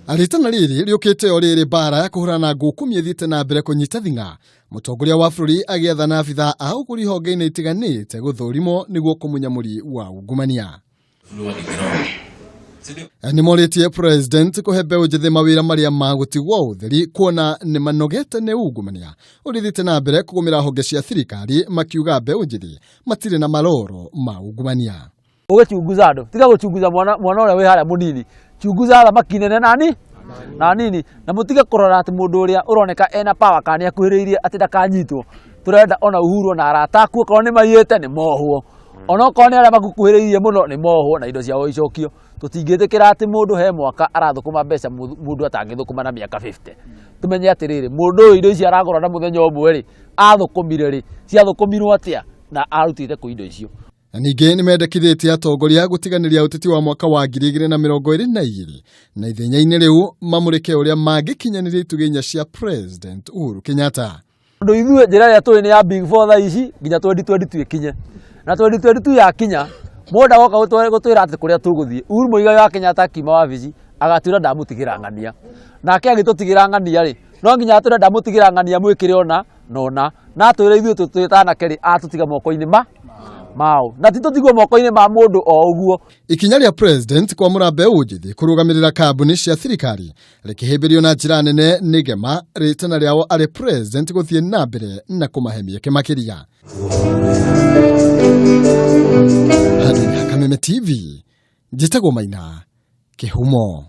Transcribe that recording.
Rĩtana rĩrĩ rĩũkĩte o rĩrĩ mbara ya kũhũrana na ngũkũmi ĩthiĩte na mbere kũnyita thing'a. Mũtongoria wa bũrũri agĩathana abithaa a ũgũri honge-inĩ itiganĩte gũthũrimwo nĩguo kũmunya mũri wa ungumania. Nĩ morĩtie president kũhe mbeũ njĩthĩ mawĩra marĩa magũtigwo ũtheri kuona nĩ manogete nĩ ungumania ũrĩa ũthiĩte na mbere kũgũmĩra honge cia thirikari, makiuga mbeũ njĩthĩ matirĩ na maroro ma ungumania. Ũgĩchunguza andũ, tiga gũchunguza mwana mwana ũrĩa wĩ harĩa mũnini, chunguza thamaki nene nani na nini, na mũtige kũrora atĩ mũndũ ũrĩa ũroneka ena power kana nĩ akuhĩrĩirie atĩ ndakanyitwo. Tũrenda ona Uhuru ona arata aku okorwo nĩ maiyĩte nĩ mohwo, ona okorwo nĩ arĩa magũkuhĩrĩirie mũno nĩ mohwo na indo ciao icokio. Tũtingĩtĩkĩra atĩ mũndũ he mwaka arathũkũma mbeca mũndũ atangĩthũkũma na mĩaka 50. Tũmenye atĩrĩrĩ, mũndũ ũyũ indo ici aragũra na mũthenya ũmwe rĩ, athũkũmire rĩ, ciathũkũmirwo atĩa na arutĩte kũ indo icio? Na ningĩ nĩ mendekithĩtie atongoria gũtiganĩria ũteti wa mwaka wa 2022 na ithenya-inĩ rĩu mamũrĩke ũrĩa mangĩkinyanĩria itugĩ inya cia President Uhuru Kenyatta. Tondũ ithuĩ njĩra ĩrĩa tũĩ nĩ ya Big Four thaa ici nginya 2022 ĩkinye, na 2022 yakinya mũndũ agoka gũtwĩra atĩ kũrĩa tũgũthiĩ. Uhuru Muigai wa Kenyatta akiuma wabici agatwĩra ndamũtigĩra ng'ania, nake agĩtũtigĩra ng'ania rĩ, no nginya atwĩre ndamũtigĩra ng'ania mwĩkĩre ũna na ũna, na atwĩre ithuĩ twĩ ta anake rĩ, atũtiga moko-inĩ ma mao, na ti tũtigwo moko-inĩ ma mũndũ o ũguo. Ikinya rĩa President kwamũra mbeũ njĩthĩ kũrũgamĩrĩra kambuni cia thirikari rĩkĩhĩmbĩrio na njĩra nene nĩ Gema, rĩtana rĩao arĩ President gũthiĩ na mbere na kũmahe mĩeke makĩria. Handũ-inĩ ha Kameme TV, njĩtagwo Maina Kĩhumo.